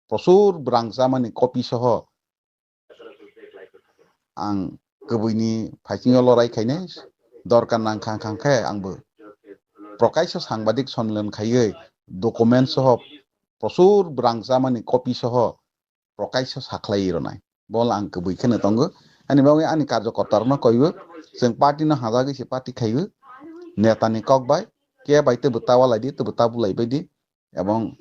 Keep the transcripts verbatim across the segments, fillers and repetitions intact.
prochur bwrang chamani copy soho ang kwbwini phaisingo lorai khainai, dorkar nang kha kha khe angbo prokaisho sangbadik sonmilan khaiwi document soho prochur bwrang chamani copy soho prokaisho sakhlai ronai. Bol ang kwbwi kheno tongo. Ani bagwi ani karjokorta rokno koiwi chwng party no hajagwi se party khaiwi netani kok bai ke bai tebo tawa laidi, tebo tabu laibaidi, ebong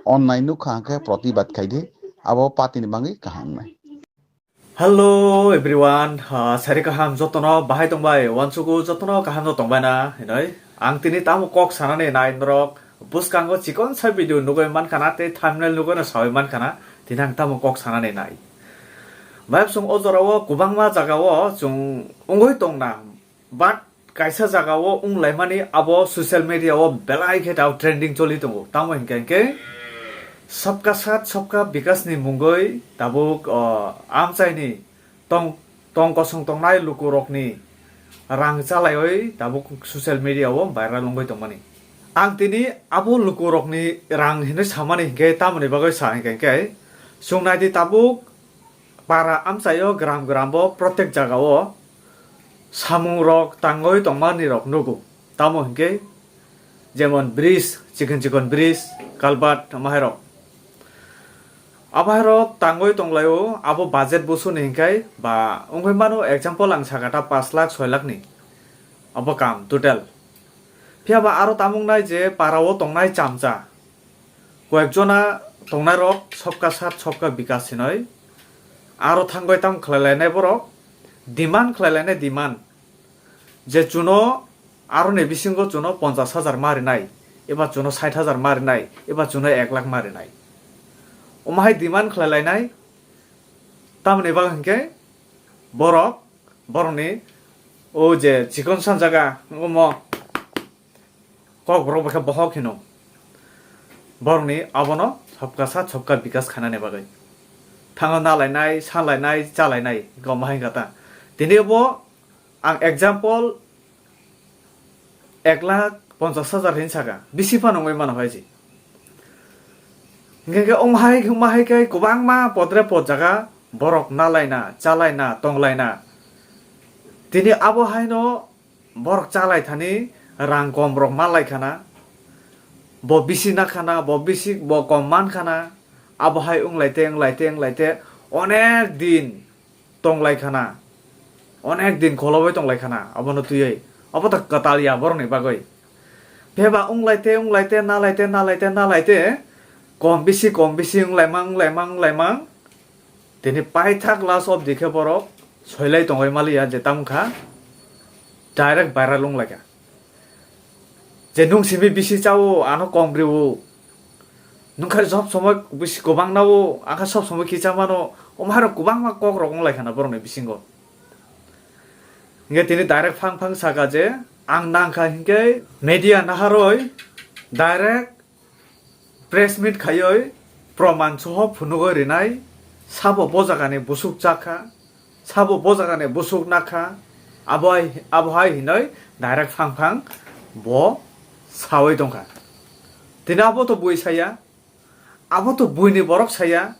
onnai nukha hwnkhe protibad khaidi, abo party ni bagwi kaham wngnai. Hello everyone, ah, sari kaham jotono bahai tongbai, wansugo jotono kaham no tongbai na hinoi. Ang tini tamo kok sanani nai norok bwskango chikon sa video nugui mankha na tei thumbnail nugui no saui mankha na, tini ang tamo kok sanani nai. Bayapsong o jorao kwbangma jagao chwng wngwi tongna, but kaisa jagao wnglaimani abo social media o belai khe tao trending choli tongo. Tamo hinkhe hinkhe Sabka Saath Sabka Vikas ni mungwi tabuk, o, amchaini tong, tong kosong tongnai lukurokni rang chalaiwi tabuk social media o viral wngwi tongmani. Ang tini abo lukurokni rang hinwi samani hinkhe tamoni bagwi sa hinkhe hinkhe chwng naidi tabuk para amchaio gram gram bo protek jagao samung rok tangwi tongmani rok nugo. Tamo hinkhe jemon bridge, chikon chikon bridge, culvert, amahairok. Abahairok tangwi tonglaio, abo budget busuni hinkhai ba wngwi mano, example ang sakha ta paanch lakh, soi lakh ni abo kam total. Phiya ba aro tamung nai je para o tongnai chamcha, koyekjona tongnai rok Sabka Saath Sabka Vikas hinoi, aro thangwi tam khlai lainai borok, demand khlai lainai demand. Je chuno aroni bisingo chuno ponchash hajar ma rinai, eba chuno sait hajar ma rinai, eba chuno ek lakh ma rinai. Omo hai demand khlai lainai, tamoni bagwi hinkhe borok, borokni o je chikon san jaga, omo kok borok bai khe bohok hino. Borokni abono Sabka Saath Sabka Vikas khainani bagwi. Thango na lainai, san lainai, cha lainai, omo hai kata. Tini bo ang example ek lakh ponchash hajar hin saka, bisi phano wngwi mano hai se. Hinkhe khe wng hai, wng hai khe kwbangma podre pod jaga borok na laina, cha laina, tong laina. Tini abo haino borok cha lai thani rang kom rok man lai khana, bo bisi na khana, bo bisi, bo kom man khana, abo hai wng lai te, wng lai te, wng lai te, onek din tong lai khana, onek din kholobwi tong lai khana, abono twiwi. Abo ta kwtal ya borokni bagwi. Pheba wng lai te, wng lai te, na lai te, na lai te, na lai te, kom bisi, kom bisi wng lai mang, wng lai mang, wng lai mang. Tini paithak last of the khe borok soilai tongwi maliya je tamo kha direct viral wng lai kha. Je nung simi bisi chao, ano kom rio. Nung kha sob somoi bisi kwbang nao, akha sob somoi kicha mano, omo hai rok kwbangma kok rok wng lai khana borokni bisingo. Hinkhe tini direct phang phang saka je, ang nang kha hinkhe media naharoi direct press meet khaioi proman soho phunugoi rinai, sabo bo jagani busuk chakha, sabo bo jagani busuk nakha, abo hai, abo hai hinoi direct phang phang bo sawi tongkha. Tini abo to bui saya, abo to buini borok saya.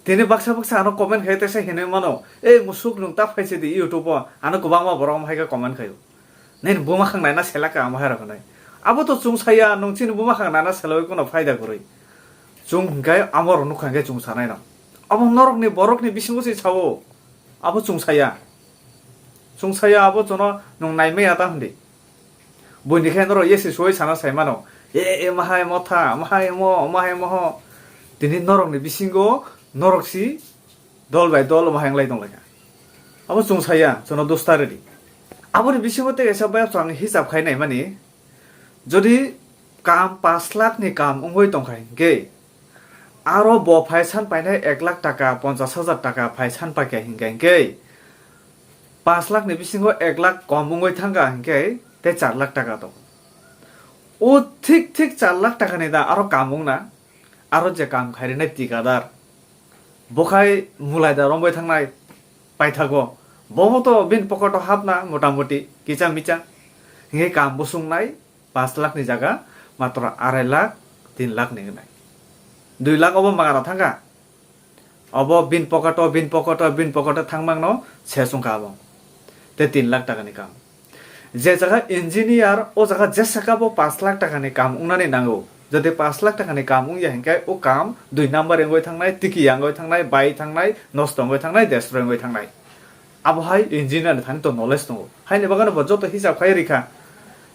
Tini baksa baksa ano comment khai tesa hinoi mano, "Ei musuk, nung ta phaise di YouTube o," ano kwbangma borok omo hai khe comment khaio. Nini buma khang naina selaka omo hai rok hinoi. Abo to chwng saya, nung chini buma khang naina selawi kono phaida kwrwi. Chwng hinkhe amo rok nukha hinkhe chwng sanai no. Abo norokni borokni bisingo se sao. Abo chwng saya. Chwng saya abo chwngno nung naimaya ta hwndi. Buini khe norok yesi suwai sana sai mano. E, e, mahai motha, mahai mo, mahai moho. Tini norokni bisingo norok si dol bai dol omo hai wng lai tong lai kha. Abo chwng saya, chwngno dos ta rwdi. Aboni bisingo tei kaisa bayapsa ang hisab khai naimani, jodi kam paanch lakh ni kam wngwi tong kha hinkhe, aro bo phai san painai ek lakh taka, ponchash hajar taka phai san pai kha hinkhe, hinkhe paanch lakh ni bisingo ek lakh kom wngwi thang kha hinkhe tei char lakh taka tongo. O thik thik char lakh taka ni da aro kam wngna, aro je kam khai rinai tikadar, bo khai mulai da rombai thangnai paithago. Bobo to bini pocket o hapna motamoti kicha micha. Hinkhe kam bo sungnai paanch lakh ni jaga matro arai lakh, tin lakh ni wngnai. Dui lakh obo magana thangkha. Obo bin pocket o, bin pocket o, bin pocket o thangmangno se chwngkha abo. Te tin lakh takani kam. Je jaga engineer, o jaga jesa kabo pash lakh takani kam wngnani nango. Jodi pash lakh takani kam wngya hinkhe o kam dui number wngwi thangnai, tiki wngwi thangnai, bai thangnai, nosto wngwi thangnai, destroy wngwi thangnai. Abo hai engineer ni thani to knowledge tongo. Haini bagwi bo joto hisab khai rikha.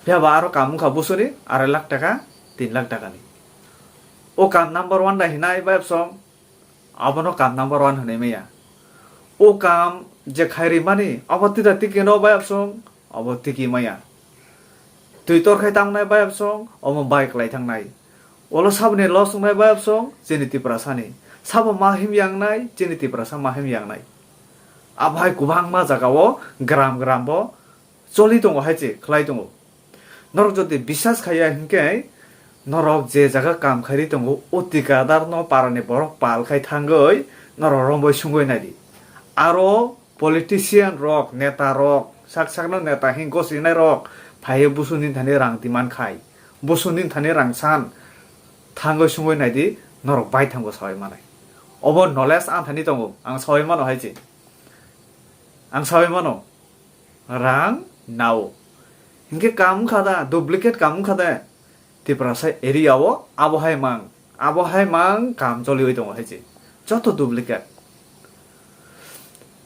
Phiya ba aro kam wngkha bosori arai lakh taka, tin lakh takani. O kam number one da hinai bai song. Abono kam number one hwnwi maya. O kam je khairi mani, abo tida tiki no bai absong, abo tiki maya. Twi tor khai tangnai bai absong, omo bai klai thangnai. Olo saboni loss wngnai bai absong, chini Tiprasani. Sabo ma him yangnai, chini Tiprasa ma him yangnai. Abo hai kwbangma jaga o, gram gram bo, choli tongo hai se khlai tongo. Norok jodi biswas khaiya hinkhe norok je jaga kam khairi tongo, o tikadar no parani borok pal khai thangwi norok romwi sungwi naidi. Aro politician rok, neta rok, sak sakno neta hin gosinai rok phaiwi busu ni thani rang demand khai, busu ni thani rang san thangwi sungwi naidi, norok bai thango sawi manai. Obo knowledge ang thani tongo, ang sawi mano hai se. Ang sawi mano. Rang nao. Hinkhe kam wngkha da, duplicate kam wngkha da. Tiprasa area o abo hai mang, abo hai mang kam choliwi tongo hai se. Joto duplicate.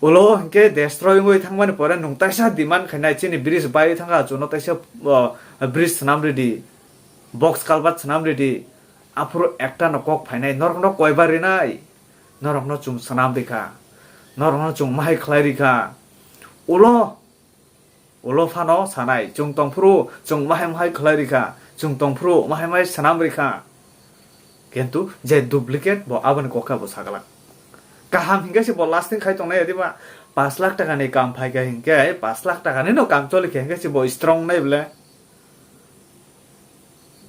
Ulo hinkhe destroy wngwi thangmani pore nwng taisa demand khainai chini bridge bai thangkha chuno taisa, uh, bridge swnam ridi, box culvert swnam ridi, aphuru ekta no kok phainai norokno koibar rinai, norokno chwng swnam rikha, norokno chwng mahai khlai rikha. Ulo Ulo phano sanai, chwng tongphuru chwng mahai mahai khlai rikha, chwng tongphuru mahai mahai swnam rikha. Kintu je duplicate bo aboni kokha bo saglak. Kaham hinkhe se bo lasting khai tongnai adiba, pash lakh takani kam phaikha hinkhe, pash lakh takani no kam choli khe hinkhe se bo strong nai ble.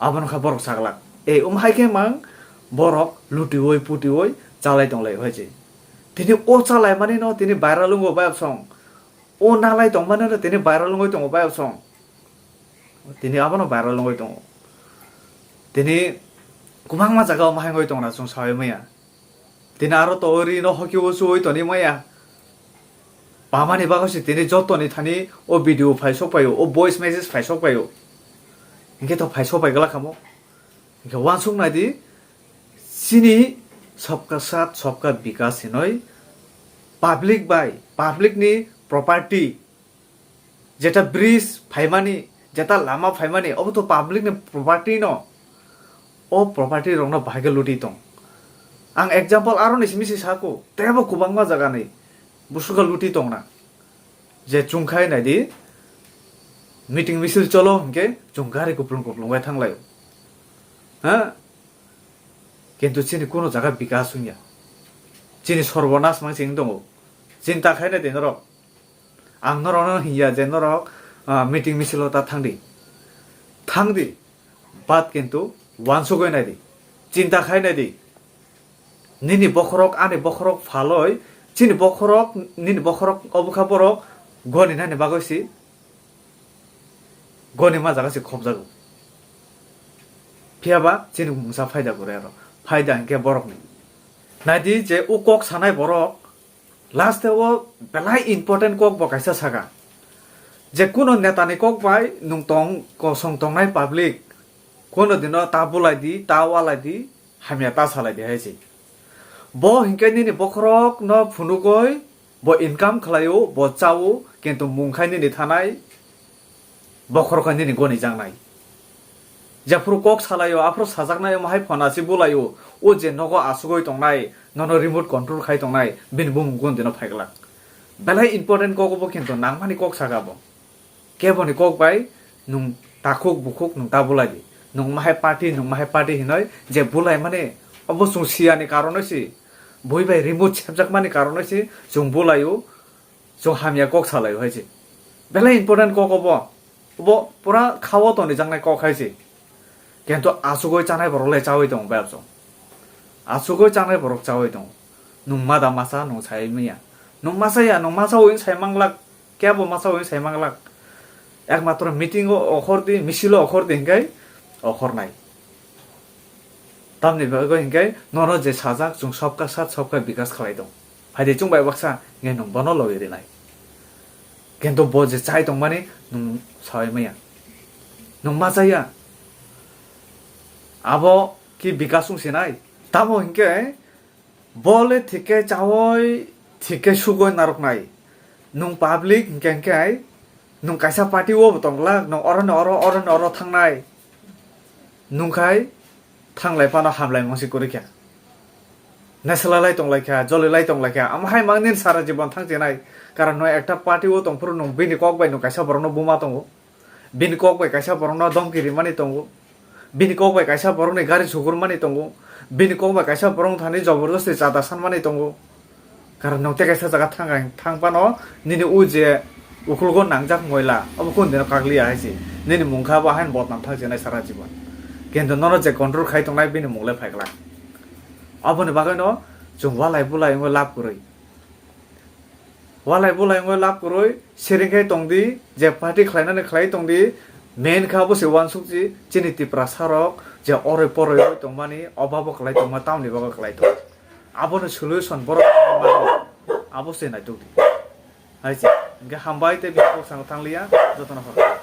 Abono kha borok saglak. E, um hai khe mang borok lutiwi putiwi chalai tonglai hai se. Tini o chalai mani no tini viral wngwi bai song. O nalai tongmani no tini viral wngwi tongo bai song. Tini abono viral wngwi tongo. Tini kwbangma jaga o mahai wngwi tongna chwng sawi maya. Tini aro to ri no hoki o chuwi toni maya. Pamani bagwi se tini joto ni thani o video phai sok paio, o voice message phai sok paio. Hinkhe to phai sok pai glak kamo. Hinkhe uansuk nai di, chini sabka saath sabka bikas hinoi public bai, public ni property, jeta bridge phaimani, jeta lama phaimani, obo to public ni property no. O property rok no bahai khe luti tong. Ang example aro ni simi se sako, tebo kwbangma jaga ni busuka luti tong na. Je chwng khai nai di, meeting misil cholo hinkhe chwng gari kuplung kuplung bai thang lai o. Ha? Kintu chini kuno jaga bikas wngya. Chini sorbonas mang chini tongo. Chinta khai nai di norok. Ang norok no hinya je norok, ah, meeting misil o ta thang di. Thang di. But kintu uansugwi nai di. Chinta khai nai di. Nini bokhorok, ani bokhorok phaloi, chini bokhorok, nini bokhorok obo kha borok goni nani bagwi si, goni ma jaga si khobjago. Phiya ba chini mungsa phaida kwrwi aro. Phaida hinkhe borokni. Nai di je o kok sanai borok, last o belai important kok bo kaisa saka. Je kuno neta ni kok bai nwng tong, kosong tongnai public, kuno dino ta bulai di, ta walai di, hamya ta salai di hai se. Bo hinkhe nini bokhorok no phunugoi, bo income khlaio, bo chao, kintu mung khai nini thanai, bokhorok khai nini goni jaknai. Jephuru kok salaio, aphuru sajaknai omo hai phone asi bulaio, o je nogo asugoi tongnai, nono remote control khai tongnai, bini bumung goni dino phaiglak. Belai important kok obo kintu nangmani kok saka bo. Keboni kok bai nwng takhuk bukhuk nwng ta bulai di. Nwng mahai party, nwng mahai party hinoi je bulai mani obo chwng siyani karonoi si. Bui bai remote sepjakmani karonoi si chwng bulaio, chwng hamya kok salaio hai se. Belai important kok obo. Obo pura khao tonijaknai kok hai se. Kintu asugoi chanai borok le chawi tongo bai absong. Asugoi chanai borok chawi tongo. Nwng ma da masa, nwng sai manya. Nwng masa ya, nwng masa wng sai manglak. Kebo masa wng sai manglak. Ekmatro meeting o okhor di, misil o okhor di hinkai okhor nai. Tamni bagwi hinkhe nono je sajak, chwng sabka sat sabka bikas khlai tong. Phaidi chwng bai baksa hinkhe nwng bono logi rinai. Kintu bo je chai tongmani nwng sawi maya. Nwng ma chaya. Abo ki bikas wng sinai. Tamo hinkhe bo le thik khe chawi, thik khe sugwi narwknai. Nwng public hinkhe hinkhe nwng kaisa party o bo tong glak, nwng oro ni oro, oro ni oro thangnai. Nwng khai thanglai phano hamlaimung se kwrwi kha. Naisala lai tong lai kha, joli lai tong lai kha. Amo hai mang nini sara jibon thang chenai. Karon nwng ekta party o tong phuru nwng bini kok bai nwng kaisa borok no buma tongo. Bini kok bai kaisa borok no domki rimani tongo. Bini kok bai kaisa borok ni gari sugur mani tongo. Bini kok bai kaisa borok thani jobor josti chada san mani tongo. Karon nwng tei kaisa jaga thang, thang phano nini o je ukulgo nangjak moila, abo kunu dino kakliya hai se. Nini mung kha bo haino bodnam thang chenai sara jibon. Kintu nono je control khai tongnai bini mung le phai glak. Aboni bagwi no chwng walai bulai wngwi lab kwrwi. Walai bulai wngwi lab kwrwi, siring khai tong di, je party khlainani khlai tong di, main kha bo se uansuk ji, chini Tiprasa rok je oroi poroi wngwi tongmani, obabo khlai tongma, tamni bagwi khlai tong. Abono solution borok mano, abo se naituk di. Hai se, hinkhe hambai tei bini kok sango thangliya, jotono hor.